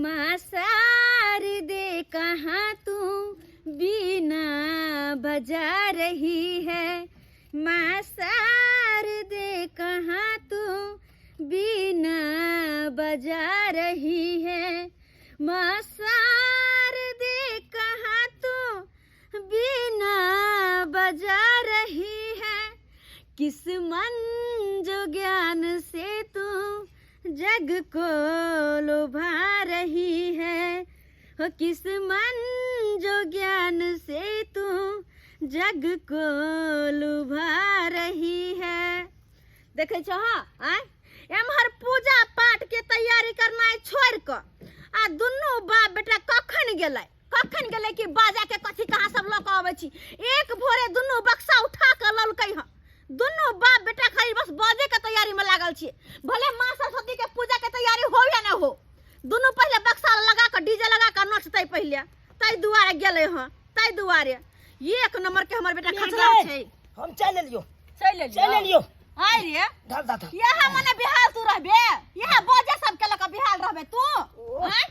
माँ शारदे कहाँ तू बीना बजा रही है, माँ शारदे कहाँ तू बीना बजा रही है, माँ शारदे कहाँ तू बीना बजा रही है, किस मन जो ज्ञान से तू जग को लुभा रही है, हो किस मन जो ज्ञान से तू जग को लुभा रही है। देखै छह आँय, एम्हर पूजा पाठ के तैयारी करनाइ छोड़ि कऽ आ दुनू बाप बेटा कखन गेलै, कखन गेलै कि बाजा के कथी कहाँ सब लऽ कऽ अबै छी। एक भोरे दुनू बक्सा उठा कऽ ललकै हँ, दुनू बाप बेटा खाली बस बाजे के तैयारी में लागल छी, भले माँ सरस्वती के पूजा के तैयारी हो या ना हो, दुनू पहिले बक्सा लगा कऽ डीजे लगा कऽ नचतै पहिले, ताहि दुआरे गेलै हँ, ताहि दुआरे एक नंबर के हमर बेटा खचरा छै। हम चलि एलियो, चलि एलियो, चलि एलियो। आइ रे धर धर धर। यह मने बिहार तू रहबे, यह बजे सब के लक बिहार रहबे तू। आँय?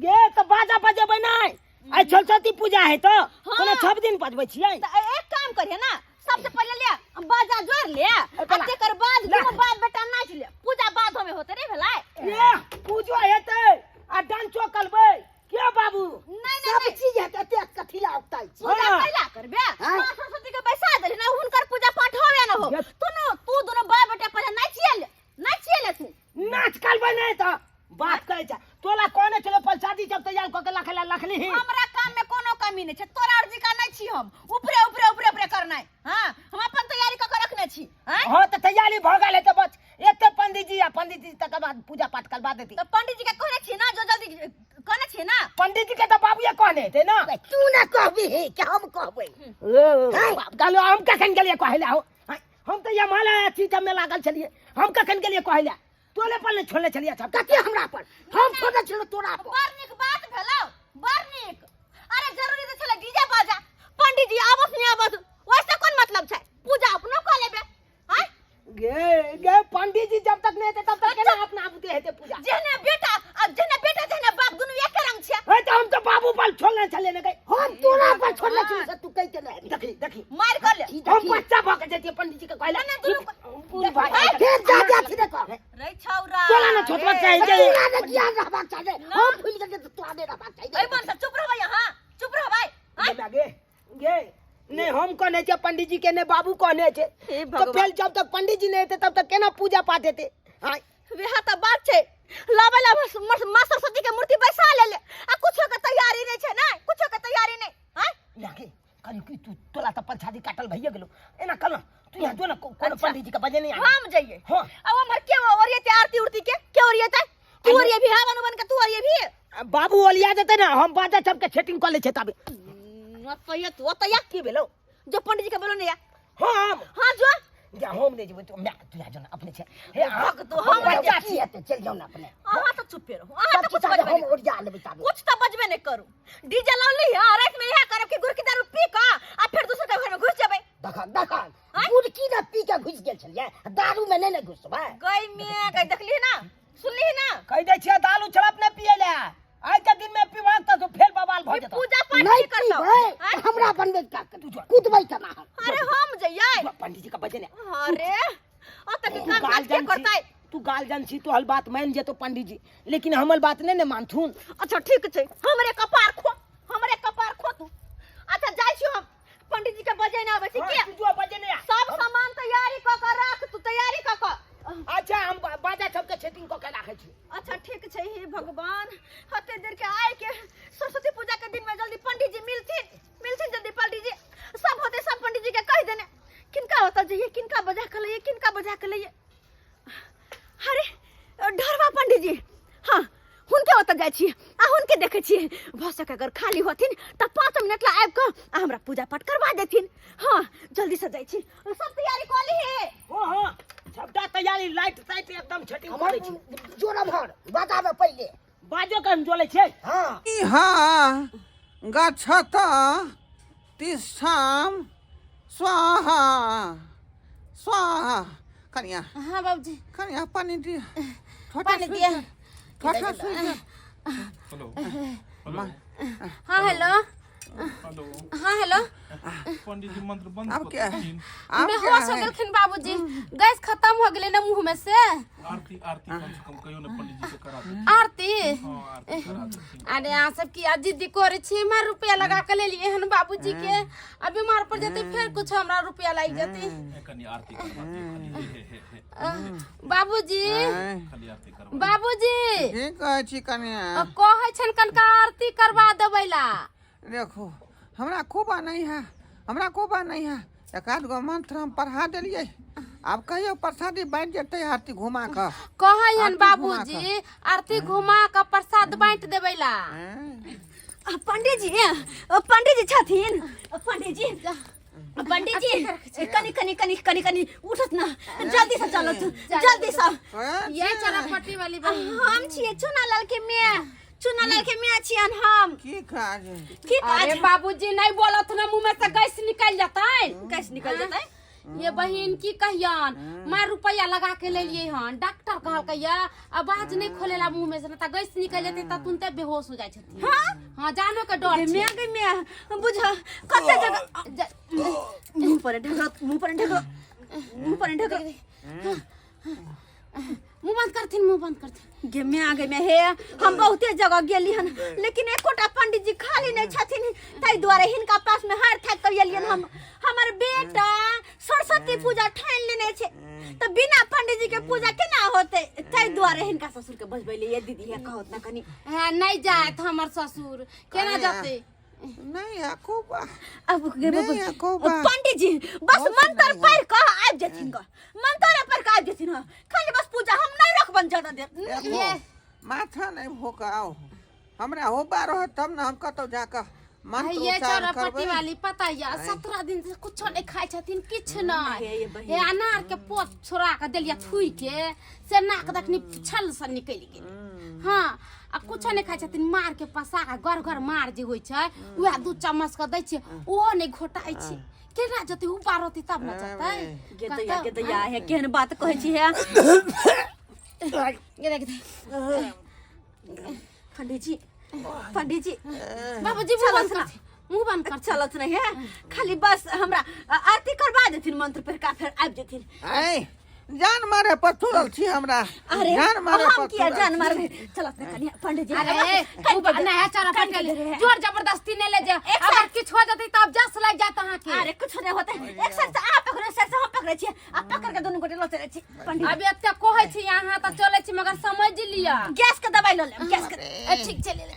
गे तऽ बाजा बजेबै नहि, आइ सरस्वती पूजा है तऽ कोनो 6 दिन बजबै छियै। तऽ एक काम करिहे ना, सबसे पहिले ले बाजा जोड़ ले, आ पला। तेकर बाद ला। दुनू बाप बेटा नाच ले, पूजा बाद हमें होते रे भेलै। ए पूजो हेतै आ डांसो करबै के बाबू? नहीं, नहीं, सब नहीं। चीज हेतै, एते कथी ला उकताइ छी? पूजा हाँ। कैला करबे? हाँ। माँ सरस्वती के बैसा देली ना, हुनकर पूजा पाठ होवे ना हो। यस। तू न, तू दुनू बाप बेटा पहिले नाचिए ले, नाचिए ले तू। नाच करबै नहि तऽ बात कहै छै तोला कहने छलै प्रसादी सब तैयार कऽ के लखला लखली ही। हमरा काम में कोनो कमी नहीं छै, तोरा अर्जी का नहीं छी हम, ऊपरे ऊपरे ऊपरे ऊपरे करनाइ। हाँ, हम अपन तैयारी कऽ के रखने छी। हाँ? हाँ तऽ तैयारी भऽ गेल है तऽ बस एते पंडित जी आ पंडित जी तकर बाद पूजा पाठ करबा देती। तऽ पंडित जी के कहने छी ना, जो जल्दी कहने छी ना? पंडित जी के तऽ बाबूए कहने हेतै ना। तू ना कहबी हे कि हम कहबै? ओ, बाप, कहलहुँ, हम कखन गेलियै कहै लए हो? हाँ, हम तऽ यमाला अथी सबमे लागल छलियै, हम कखन गेलियै कहै लए? तोले पर नहि छोड़ने छलियै सब। कथी हमरा पर? हम छोड़ने छलियै तोरा पर। बड़ नीक बात भेलौ, बड़ नीक। अरे जरूरी तऽ छलै डीजे बाजा, पंडित जी आबस नहि आबस ओहिसँ कोन मतलब छै, पूजा अपनो कऽ लेबै। आँय? गे गे पंडित जी जब तक नहीं हेतै तब तक केना अपना बुते हेतै पूजा? जेहने बेटा आ जेहने बेटा जेहने बाप दुनू एके रंग छै। हे तऽ हम तऽ बाबू पर छोड़ने छलियै ने गई। हम तोरा पर छोड़ने छलियै से तू कहि के नहि। देखी देखी मारि कऽ ले। हम बच्चा भऽ के जैतियै पंडित जी के कहै लए। नहि, दुनू पूरी भाई। हे, फेर जा जा छी देखो। रे छौरा। तोरा ने छोटवा रे। चाही जे। तोरा ने ज्ञान रहबाक चाही, हम भूलि गेलियै तऽ तोरा नहि रहबाक चाही। एहि मन से चुप रहबै अहाँ, चुप रहबै। आँय? गे गे गे नहीं हम कहने छे पंडित जी के, नहीं बाबू कहने छे। हे तो भगवान। फिर जब तक पंडित जी नहीं हेतै तब तक केना पूजा पाठ हेतै? हाँ। वएह तऽ बात छै, लाबै ला माँ सरस्वती के मूर्ति बैसा ले ले आ कुछो के तैयारी नहीं छै, नहीं कुछो के तैयारी नहीं। हाँ? लागे कहियो कि तू तोला तऽ प्रसादी काटल भइए गेलो, एना कल तू यहाँ जो ना कोनो अच्छा। पंडित जी के बजे नहीं आना। हम जइए। हाँ। अब हमर के ओरियते आरती उरती के के ओरियते? तू ओरिये भी हवन उवन के, तू ओरिये भी। आ, बाबू ओलिया देते ना, हम बाजा सबके सेटिंग कऽ लै छै तबे। ओतैया तू ओतैया की भेलो? जो पंडित जी के बोलो नहीं या। हम? हाँ, जो। जा, हम नहीं जेबै, तू मैं तू यहाँ जो ना अपने छै। हे, अहाँ भग तू, हम बच्चा बच्चा की हेतै, चलि जाउ ना अपने। अहाँ तऽ चुपे रहू, अहाँ सब तऽ कुछ किछु बजबे हम नहि। ओरिया लेबै ताबे। कुछ तऽ बजबे नहि करू। डीजे लौली है, राति में इएह करब कि गुड़की दारू पी कऽ आ फेर दोसर के घर में घुसि जेबै। देखा देखा गुड़की ने पी के घुसि गेल छलियै, दारू में नहि ने घुसबै। गई में गई, देखली ना, सुनली ना? कहि दै छियै दारू छड़प नहि पियै लए, आइ के दिन में पीबहक तऽ तू फेर बवाल भऽ ई जेतौ। पूजा पाठ नहि की करतौ? पीबै आँय? तऽ हमरा बनबै का कुदबै केना हम? अरे हम जइयै। पंडित जी के बजे ने। अरे ओतऽ के तू काम गाल काज के जन छी, करतै? तू गाल जन छी, तोहर बात मान जेतो पंडित जी, लेकिन हमर बात नहि ने मानथुन। अच्छा ठीक छै, हमरे कपार खो, हमरे कपार खो तू। अच्छा जाइ छी हम, पंडित जी के बजे नहि आबै छै हाँ, की? तू जो बजे नहि आ। सब सामान तैयारी कऽ कऽ राख, तू तैयारी कऽ कऽ। अच्छा हम बाजा सबके सेटिंग कऽ के राखै छी। अच्छा ठीक छै। हे भगवान, हते देर के आए के सरस्वती पूजा के दिन में जल्दी पंडित जी मिलथिन, मिलथिन जल्दी पंडित जी। सब होते सब पंडित जी के कह देने किनका होता जाइए, किनका बजा के लइए, किनका बजा के लइए। अरे ढरवा पंडित जी, हाँ हुनके ओतऽ जाइ छी आ हुनके देखै छी, भऽ सके अगर खाली होथिन तऽ 5 मिनट ला आबि कऽ आ हमरा पूजा पाठ करवा देथिन। हाँ जल्दी से जाइ छी, सब तैयारी कऽ लीहे। हाँ हाँ सबटा तैयारी, लाइट ताइट एकदम सेटिंग हमर करै छी। जोरम हर बजाबे पहिले। बाजो के हम जोलै छियै। हाँ। इहा गच्छत तिष्ठाम स्वाहा स्वाहा। कनिया। हाँ बाबूजी। कनिया पानी दिया। पानी दिया। ठोठा सुई। हाँ हेलो। हेलो। हाँ हेलो। पंडित जी मंत्र बंद आब कऽ क्या देलखिन। आब क्या बेहोश हो है? गेलखिन बाबूजी, गैस खत्म हो गेलै ना मुंह में से। आरती आरती कम से कम कहियो ने पंडित जी के करा देथिन। आरती? हाँ, आरती करा देथिन। अरे अहाँ सब किया जिद्दी करै छी? हमरा रुपया लगा के लेलियै हन बाबूजी के, आ बीमार पड़ जेतै फेर कुछ हमरा रुपया लागि जेतै। ए, कनि आरती करवा दियौ खाली। हे हे हे हे। बाबूजी। आँय, खाली आरती करवा। बाबूजी, की कहै छी कनिया? कहै छनि कनका आरती करवा देबै ला। देखो, हमरा कोबा नहीं है, हमरा कोबा नहीं है। एक आध गो मंत्र हम पढ़ा देलियै, आब कहियो प्रसादी बाँटि जेतै आरती घुमा कऽ। कहै हन आरती घुमा। बाबूजी, आरती घुमा कऽ प्रसाद बाँटि देबै ला। आँय, पंडित जी, पंडित जी छथिन? पंडित जी, पंडित जी, कनी कनी कनी कनी कनी उठत ना, जल्दी से चलत, जल्दी से। ये चरपट्टी वाली बहन। हम छियै चुनालाल के मियाँ, चुनालाल के मियाँ छियन हम। की काज? की काज? अरे बाबूजी नहीं बोलत ना, मुंह में से गैस निकल जतै। गैस निकल जेतै। ये बहिन की कहियन, मार रुपया लगा के लेलिए हन, डॉक्टर कहलकै या आवाज नहीं खोलेला मुंह में से, ना त गैस निकल जेतै त तुरंते बेहोश हो जाइ छथिन। हाँ? हाँ, जानो के डर गे छै। मियाँ, गे मियाँ, बुझ कते जगह मुंह पर ढकरत, मुंह पर ढकरत, मुंह पर ढकरत। मुंह बंद करथिन, मुंह बंद करथिन। गे मियाँ, गे मियाँ, हे हम बहुते जगह गेली हन, लेकिन एकोटा पंडित जी खाली नहीं छथिन, ताहि दुआरे हिनका पास में हार थाकि कऽ एलियन हम। हमर बेटा सरस्वती पूजा ठानि लेने छै, तऽ बिना पंडित जी के पूजा केना होतै? ताहि दुआरे हिनका ससुर के बजबै ले। दीदी, हे कहत ना कनी। हाँ, नहीं जात हमर ससुर, केना जतै? नहीं है कोबा। अब गे नहीं है कोबा। पंडित जी बस बहुत मंत्र नहीं है। पढ़ कऽ आबि जेथिन ग, मंत्र पढ़ कऽ आबि जेथिन। हँ, खाली बस पूजा हम नहीं रखबन ज्यादा देर। देखो, माथा नहीं भोकाओ, हमरा होबा रह तब ना हम कतौ जाकऽ मंत्र ये उच्चारण चौरापट्टी करबै। वाली, पता या 17 दिन से कुछो नहीं खाइ छथिन, किछु नहीं। हे ये बहिन। हे अनार के पोत छोड़ा के देलिया थुइ के, से नाक दखनी छल से निकलि गेल। हाँ, आ कुछो नहीं खाइ छथिन। मार के पसा के घर घर मार जे होइ छै, उएह 2 चम्मच के दै छियै, ओहो नहि घोटाइ छै। केना जेतै? उ रहतै तब ने जेतै। गे दैया, गे दैया, हे केहन बात कहै छी हे? गे देख, देख। पंडित जी, पंडित जी। बाबूजी, मुंह बंद कर, मुंह बंद कर। चलत नहीं है, खाली बस हमरा आरती करवा देथिन मंत्र पर का, फिर आबि जेथिन। ऐ जान मारे पर तुरल छी हमरा। अरे जान मारे हम पर किया तुरल जान छी। मारबे? चलत ना कनी पंडित जी। अरे कनि उ नहीं चौरापट्टी कनि वाली, के देर है। जोर जबरदस्ती नहीं ले जा, अगर किछु हो जतै तब जस लागि जात अहाँके। अरे कुछ नहीं होते, एक साइड से अहाँ पकड़ो, एक साइड से हम पकड़े छियै, आ पकड़ के दुनू गोटे लऽ चलै छी पंडित। अभी एते कहै छी अहाँ तऽ चलै छी, मगर समझ लिअ। गैस के दवाई लऽ लेब, गैस के। ए, ठीक छै, ले ले।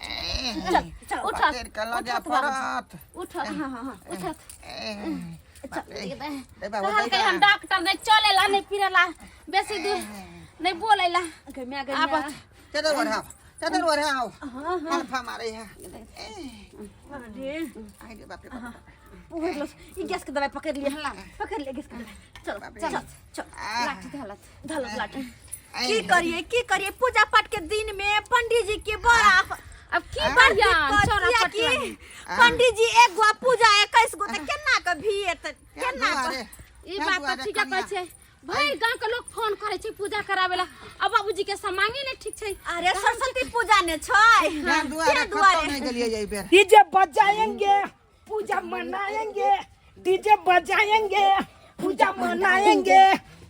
चल चल। उठ। पकड़ि कऽ लऽ जाय पड़त। उठ। हाँ हाँ हाँ, उठत। ए, बाप रे। दे बाबू, दे कहलकै हम बा। डॉक्टर नहीं चलेला, नहीं फिरेला, बेसी दूर नहीं बोलेला। गे मियाँ, गे आब। मियाँ। चादर ओढ़ाओ, चादर ओढ़ाओ। हाँ हाँ। हल्फा मारे है। अरे आई रे बाप रे बाप। पकड़ लो ई गैस के दवाई, पकड़ लिया, पकड़ लिया गैस के दवाई। चलो। बाप रे। चल चल। आ, लाठी धलत। धलक लाठी। ऐ। की करिए, की करिए? पूजा पाठ के दिन में पंडित जी के बड़ा अब की बड़ बढ़िया दिक्कत, चौरापट्टी कियाकि वाली। पंडित जी एक गो पूजा 21 गो तऽ केना के भीड़ तऽ केना दुआरे, के? ई क्या बात तऽ दुआरे ठीके कहै कनिया? छै, भरि गांव के लोग फोन करै छै पूजा करावे ला, आ बाबूजी के समांगे नहीं ठीक छै। अरे सरस्वती पूजा ने छै। क्या दुआरे ते कतौ दुआरे। नहीं गेलियै एहि बेर। डीजे बजाएंगे, पूजा मनाएंगे, डीजे बजाएंगे, पूजा मनाएंगे,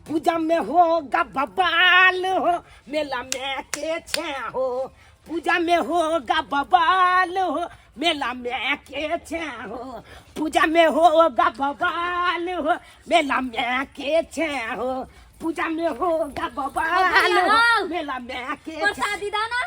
पूजा में होगा बवाल हो, मेला में के छे हो, पूजा में होगा बवाल हो, मेला में के छे हो, पूजा में होगा बवाल हो, मेला में के छे हो, पूजा में होगा बवाल हो, मेला में के छे। प्रसादी दाना।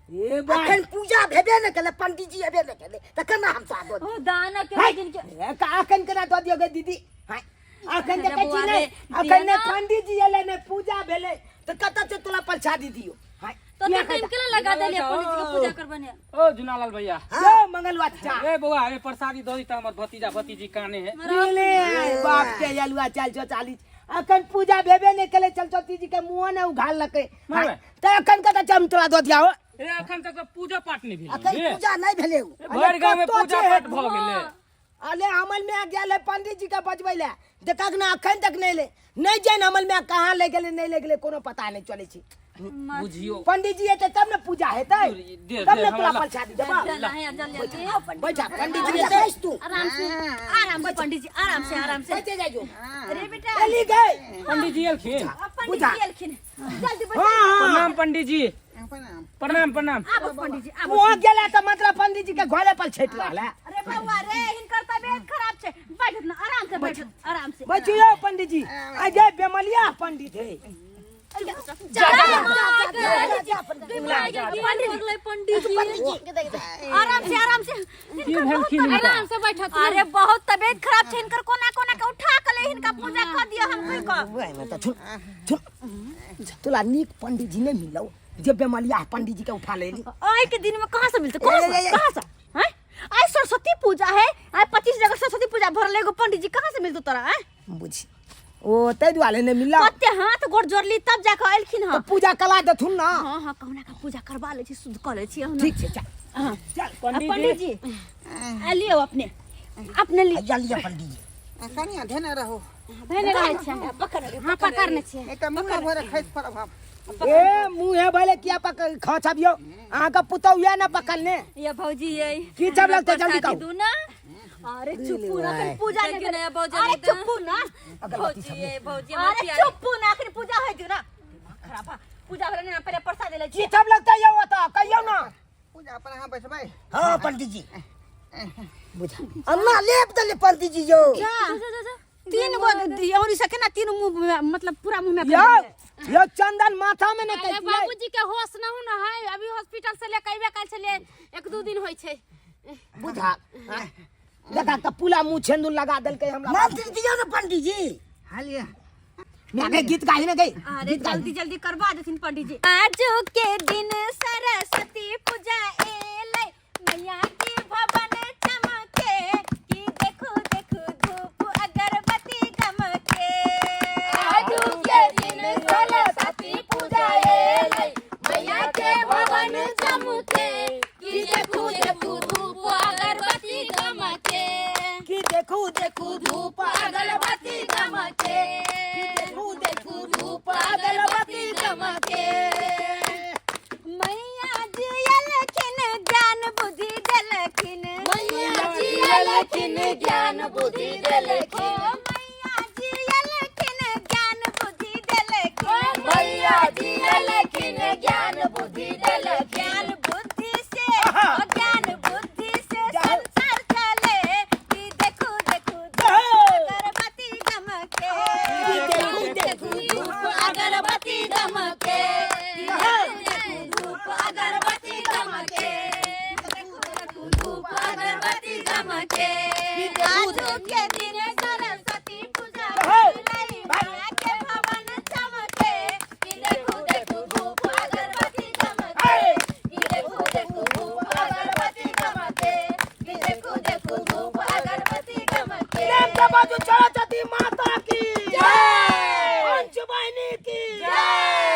ए बा अखन पूजा भेबे ने केलै, पंडित जी एबे ने केलै, तऽ केना हम सादो? ओ दाना के हाय, दिन के ए, का अखन केना दऽ दियौ गे दीदी? हाय, अखन अरे देखै छी बौआ नहि रे, अखन ने दिअ ना। पंडित जी एलै, ने पूजा भेलै, तऽ कतऽ से तोरा प्रसादी दियौ? हाय, तो किया टाइम कहता? के लगा देलियै पंडित जी के पूजा करबने। ओ जुनालाल भैया। यो मंगलवा चाचा। ए बौआ, ए प्रसादी दही त हमर भतीजा भतीजी काने है। मिले बाप के अलुआ चाल छो चालीस, अखन पूजा भेबे नहि केलै, चलचौती जी के मुँह ने उघाल लकै। मारबै। तऽ अखन कतऽ चम तोरा दऽ दिया हो? ए अखन तक तऽ पूजा पाठ नहि भेल। अखन पूजा नहि भेलै उ। भरि गाँव में कतौ पूजा छै? पाठ भऽ गेलै। अले अमल में गेल है पंडित जी के बजबै ले, देखक ना अखन तक नहि एलै। नहि जानि अमल में कहाँ ले गेलै, नहि ले गेलै, कोनो पता नहि चलै छै। बुझियो पंडित जी एतै तब ने पूजा हेतै दे तब दे ने तोरा हमरा प्रसादी देबा जल्दी जल्दी बैठा पंडित जी एतै तू आराम से आराम से पंडित जी आराम से आराम से बैठे जाइयो अरे बेटा एली गए पंडित जी एलखिन पंडित पूजा। जी एलखिन जल्दी बैठा हाँ हाँ प्रणाम पंडित जी प्रणाम प्रणाम प्रणाम आबो पंडित जी आबो वहाँ गेला तऽ मतलब पंडित जी के घरे पर छठि रहल है अरे बउआ रे हिनकर तबियत खराब छै बैठत ना आराम से बैठत आराम से बैठियो पंडित जी आ जे बेमलिया पंडित है आराम से आराम से की भेलखिन हिनका? आराम से बैठत अरे बहुत तबियत खराब छै हिनकर कोना कोना के उठा के ले हिनका पूजा कर दियो हम कोई को वएह ने तऽ छुन छुन तोला नीक पंडित जी नहि मिलौ जे बेमलिया पंडित जी के उठा लेली आइ के दिन में कहाँ से मिलते कहाँ से कहाँ से हैं आइ सरस्वती पूजा है आइ 25 जगह सरस्वती पूजा भरले एगो पंडित जी कहाँ से मिलतो तोरा हैं बुझी ओ ताहि दुआरे नहि मिलल कते हाथ गोड़ जोड़ली तब जाके एलखिन तऽ हँ पूजा कला देथुन ना हाँ हाँ कहुना का पूजा करवा ले छी शुद्ध कऽ ले छी हम ठीक छै चल हाँ चल पंडित जी आ लियौ अपने अपने लियौ आ लिअ पंडित जी कनिया धेने रहू धने रहै छै हाँ पकड़ने छियै नहीं तऽ मुँह भरे खसि पड़ब हम ए मुँहे भले किया पकड़ खचबियौ अहाँके पुतहु यऽ ने पकड़ने ये भौजी ये की सब लगतै जल्दी कहू दू ना अरे चुप्पू ना अखन पूजा नहीं देखियौ ने, भौजी अरे नहि तऽ। चुप्पू ना अगरबत्ती सब ये भौजी हमर अरे प्यारी चुप्पू ना अखन पूजा होय दियौ ना दिमाग खराब बा पूजा भेलै ना पहिले प्रसाद ले की सब लगतै यौ ओतऽ कहियौ ना पूजा पर अहाँ बैसबै हाँ पंडित जी बुझा अन्ना लेप देले पंडित जी यो तीन गो और सके ना तीन मुंह में, मतलब पूरा मुंह में यो यो चंदन माथा में ने अरे कैतियै बाबूजी के होश न हो न है अभी हॉस्पिटल से लेके अइबे काल छलियै एक दू दिन होइ छै बुझा देखा तऽ पुला मुंह छेंदुर लगा देलकै हमरा मंत्र दियौ ने पंडित जी हालिया मैं के गीत गाही ने गई अरे जल्दी जल्दी करवा देथिन पंडित जी आजू के दिन सरस्वती पूजा एलै मैया के भवन चमके कि देखू देखू धूप अगरबत्ती गमके आजू के दिन सरस्वती पूजा एलै मैया के भवन चमके कि देखू देखू धूप अगरबत्ती गमके कि देखू देखू धूप अगरबत्ती गमके देखू देखू धूप अगरबत्ती गमके मैया जी अलखिन ज्ञान बुद्धि देलखिन मैया जी अलखिन ज्ञान बुद्धि देलखिन ओ मैया जी अलखिन ज्ञान बुद्धि देलखिन मैया जी अलखिन ज्ञान बुद्धि देलखिन ज्ञान बुद्धि से ओ ज्ञान बुद्धि से संसार चले कि देखू देखू अगरबत्ती गमके देखू देखू धूप अगरबत्ती गमके धूप अगरबत्ती गमके धूप अगरबत्ती गमके आजू के दिन सरस्वती पूजा भेलै माँ के भवन चमके कि देखू देखू धूप अगरबत्ती गमके कि देखू देखू धूप अगरबत्ती गमके कि देखू देखू धूप अगरबत्ती गमके प्रेम से बाजू सरस्वती माता की जय पंच वाहिनी की जय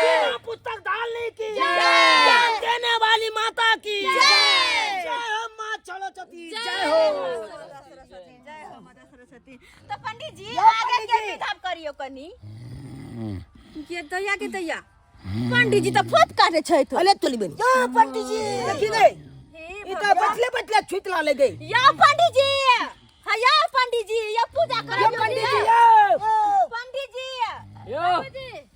बिना पुस्तक डालने की जय ज्ञान देने वाली माता की जय जय हो माँ सरस्वती जय हो सरस्वती जय हो माता सरस्वती तो पंडित जी यो आगे पंडित के जी। विधान करियो कनी के दैया के दैया पंडित जी तो फोत काटे छै तो अरे तोली बनी यो पंडित जी देखी गई ई तो बचले बचले छुत ला ले गई या पंडित जी हाँ या पंडित जी या पूजा यो करो पंडित जी यो पंडित जी यो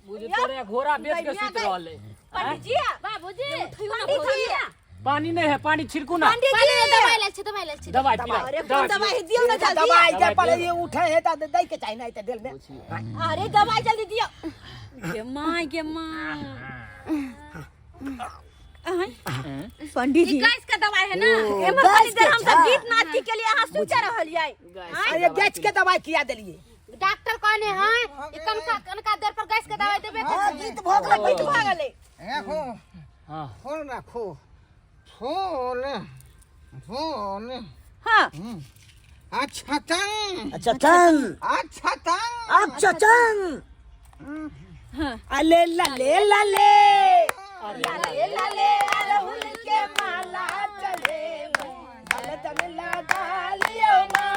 बुझे तोरे घोड़ा बेच के सुति रहल है पंडित जी बाबूजी पंडित जी पानी नहीं है पानी छिड़कू ना पंडित जी दवाई लेल छै दवाई लेल छै दवाई पिला अरे कौन दवाई दियो ना जल्दी दवाई के दवाई पड़े दियौ। ये उठे है त दै के चाही नहीं त दिल में अरे दवाई जल्दी दियो गे माँ गे माँ पंडित जी गैस के दवाई है ना एमहर कनी देर हम सब गीत नाद के लिए अहाँ सोच रहल यै अरे गैस के दवाई किया देलिए डॉक्टर कहने हैं ई कनका कनका देर पर गैस के दवाई देबे के हाँ गीत भऽ गेलै गीत भऽ गेलै राखू हाँ फूल राखू फूल फूल हाँ अच्छा तंग अच्छा चल अच्छा तंग अच्छा चल अले लले लले लाले लाले अरहुल के माला चले गलतन लगा लियो माँ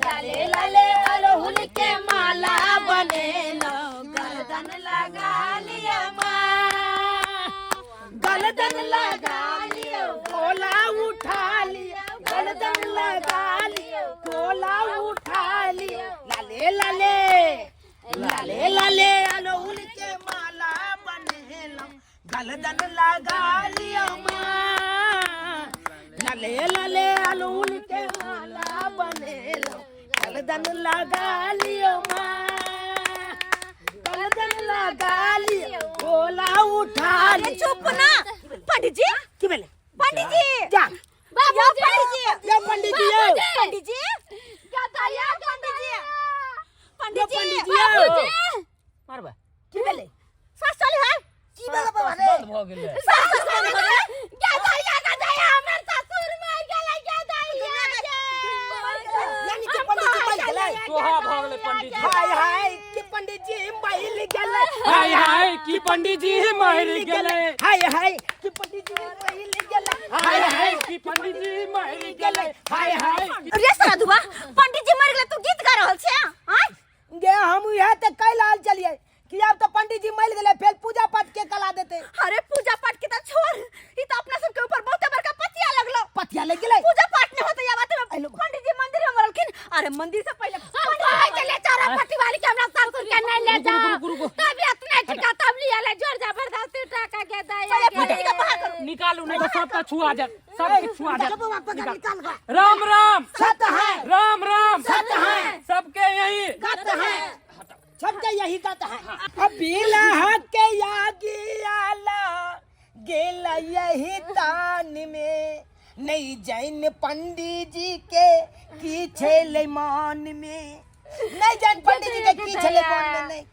लाले लाले अरहुल के माला बनेलो गर्दन लगा लिया लाले लाले अड़हुल के माला बनेलौं गलदन लगा लियो माँ लाले लाले अड़हुल के माला बनेलौं गलदन लगा लियो माँ गलदन लगा लियो गोला उठा अरे लियो चुप ना पंडित जी की भेलै पंडित जी जा बाबूजी पंडित जी यो पंडित जी यो पंडित जी पंडित जी यो पंडित जी पंडित जी यो मारबा की भेलै सास चले है की भेलै बाबा रे बंद भऽ गेलै सास ससुर मर गेलै गदैया गदैया हमर ससुर मर गेलै गदैया यानी कि पंडित जी मरि गेलै सोहा भऽ गेलै पंडित जी हाय हाय कि पंडित जी मरि गेलै हाय हाय की पंडित जी मरि गेलै हाय हाय कि पंडित जी मरि गेलै हाय हाय की पंडित जी मरि गेलै हाय हाय रे साधुआ पंडित जी मर गेलै तू गीत गा रहल छे आय गे हम इएह तऽ कहि रहल छलियै कि आब तऽ पंडित जी मरि गेलै फेर पूजा पाठ के कला देतै अरे पूजा पाठ के त छोड़ ई त अपना सब के ऊपर बहुते बड़का पतिया लगलो पतिया लागि गेलै पूजा पाठ नहीं होते या बात में अइलो। पंडित जी मंदिर में मरलखिन अरे मंदिर से पहले हम कहै छलियै चौरा पट्टी वाली के हमरा ससुर के नहीं ले रुको, जाओ रुको, रुको। तबियत नहीं ठीक है तब लिया ले जोर जबरदस्ती टाका के दया पहले पंडित जी के बाहर करो निकालू नहीं तो सबका छुआ जात सबके छुआ जात बाबा पकड़ निकाल गा राम राम सत्य है राम राम सत्य है सबके यही गत है सबके यही गत है अभी के यागी आला गेला यही तान में नहीं जैन पंडित जी के की छेले मान में नहीं जैन पंडित जी के की छेले मान में नहीं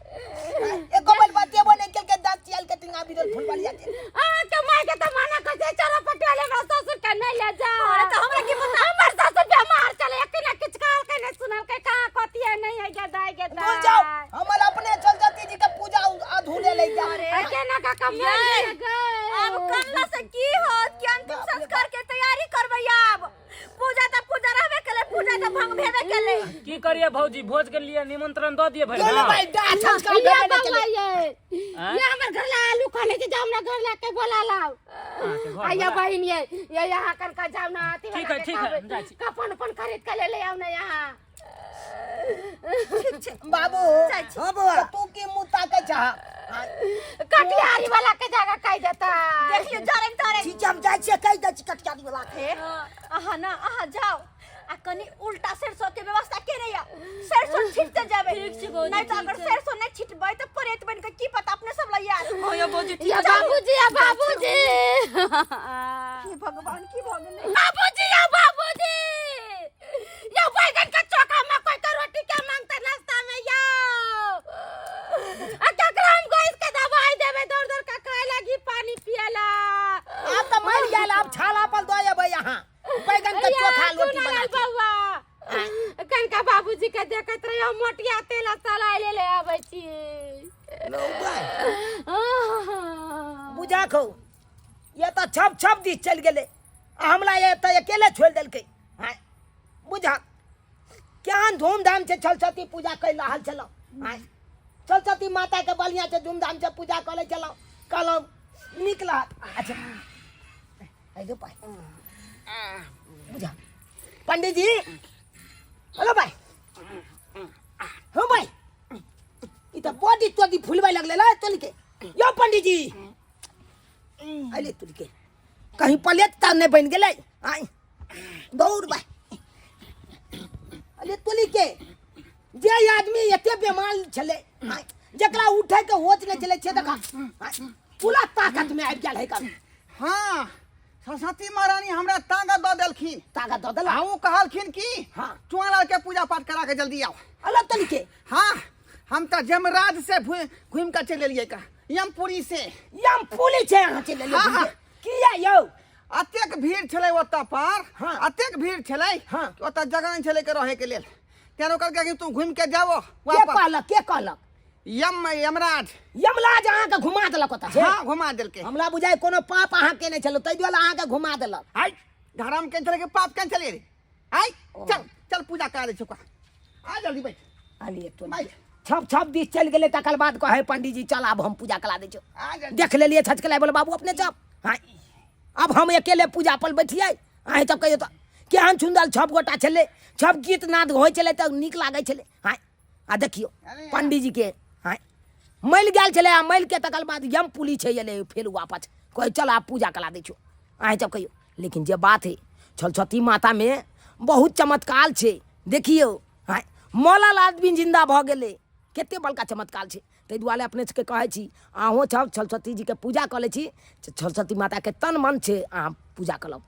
एको बल बात ये बने के के दांत चियाल के टिंगा बिदल फुलवालिया के आ के माय के त मना कर दे चौरा पट्टी वाले हमरा ससुर के नहीं ले जाओ अरे तो हमरा की पता हमर ससुर बीमार चले एक ना किछ कहल के नहीं सुनल के कहां कथी है नहीं है गदाई भूल गदाई जाओ हमर अपने चल जाती जी के पूजा अधूरे ले जा अरे केना का कम ये। अब कल्ला से की होत कि अंतिम संस्कार के तैयारी करबै आब पूजा त पूजा रहबे केले पूजा त भंग भेबे केले की करिए भौजी भोज के लिए निमंत्रण दऽ दिए भरि बोले भाई डा संस्कार ये भेबे नहीं बउआ केले। ये आँय? ये हमर घर ला आलू खाने के जाओ ना घर ला के बोला लाओ आया बहन ये ये यहाँ कर का जाओ ना आती ठीक है, ठीक है, हम जाइ छी। कपन अपन खरीद के ले ले आओ ना यहाँ बाबू हाँ बौआ तो तू की मुंह ताके चाह कटिहारी वाला के जगह कह देता देखियो जरन तरन ठीक छै हम जाइ छियै कहि दै छी कटियारी वाला के अहाँ ना अहाँ जाओ आ कनी उल्टा सरसों के व्यवस्था केने या सरसों छिटते जाबे ठीक छै भौजी, नहीं तो ठीक अगर छै। सरसों नहीं छिटबै त प्रेत बन के की पता अपने सब लैया हाँ या भौजी ठीक या बाबूजी या बाबूजी हे भगवान की भ गेलै बाबूजी या बाबूजी या बैगन के चोखा मकई के रोटी के मांगते नाश्ता में यो आ केकरा हम गैस के दवाई देबे दौड़ दौड़ के खाए लगी पानी पिएला आप तो मर गेल आप छाला पर दो अबै यहाँ बैगन के चोखा रोटी बना के। बउआ कनका बाबूजी के देखैत रहियो मोटिया तेल सलाइ ले ले आबै छी लो भाई, बुझा खो ये तो छप छप दिस चलि गेलै आ हमरा ये तऽ अकेले छोड़ि देलकै आँय बुझा केहन धूमधाम से सरस्वती पूजा करि रहल छलहुँ आँय सरस्वती माताके बढ़िआँ से धूमधाम से पूजा करै छलहुँ कहलहुँ नीक लागत अच्छा अरे भाई बुझा पंडित जी हेलो भाई हो भाई ई तऽ बॉडी तोडी फुलबै लगलै ला तोली के यौ पंडित जी अले तोली के कहीं पलेट तऽ नहि बनि गेलै आइ दौड़ भाई अरे तोली के जे आदमी एते बेमार छलै आइ, जकरा उठे के होश नहि छलै से देखा आइ, पूरा ताकत में आबि गेल है कल हाँ सरस्वती महारानी हमरा ताकत दऽ देलखिन ताकत दऽ देला आ ओ कहलखिन कि हाँ। चुआलाल के पूजा पाठ करा के जल्दी आओ अलग तरीके हाँ हम तऽ जमराज से घूमि कऽ चलि एलियै का यमपुरी से यम पुली छै अहाँ चलि एलियै हाँ, हाँ। किया यौ अतेक भीड़ छलै ओतऽ पर हाँ। अतेक भीड़ छलै हाँ। कि ओतऽ जगह नहि छलै के रहै के लेल तें कहलकै कि तू घूमि के जाओ के वापस कहलक के कहलक यम यमराज यमराज अहाँके घुमा देलक ओतऽ से हाँ घुमा देलकै हमरा बुझाइ कोनो पाप अहाँ केने छलहुँ ताहि दुआरे अहाँके घुमा देलक आइ धर्म केने छलै कि पाप केने छलै रे आइ चल चल पूजा करा दै छियौ ओकरा आ जल्दी बैठ अरे तो बैठ छप छप दिस चलि गेलै तकर बाद कहै पंडीजी चल आब हम पूजा करा दै छियौ आ जल्दी देख लेलियै छचकलै बोले बाबू अपने चप हाँ आब हम अकेले पूजा पर बैठियै अहीं सब कहियौ तऽ केहन सुन्दर छप गोटा छलै छप गीत नाद होइ छलै तऽ नीक लागै छलै हाँ आ देखियौ पंडीजी के हाँ मरि गेल छलै आ मरि के तकर बाद यम पुलिस छै एलै फेर वापस कहै चल आब पूजा करा दै छियौ अहाँ सब कहियौ लेकिन जे बात है सरस्वती मातामे बहुत चमत्कार छै देखियौ आँय मरल आदमी जिन्दा भऽ गेलै कते बड़का चमत्कार छै ताहि दुआरे अपने सबके कहै छी अहूँ सब सरस्वती जीके पूजा कऽ लै छी सरस्वती माताके तन मन छै अहाँ पूजा कऽ लब।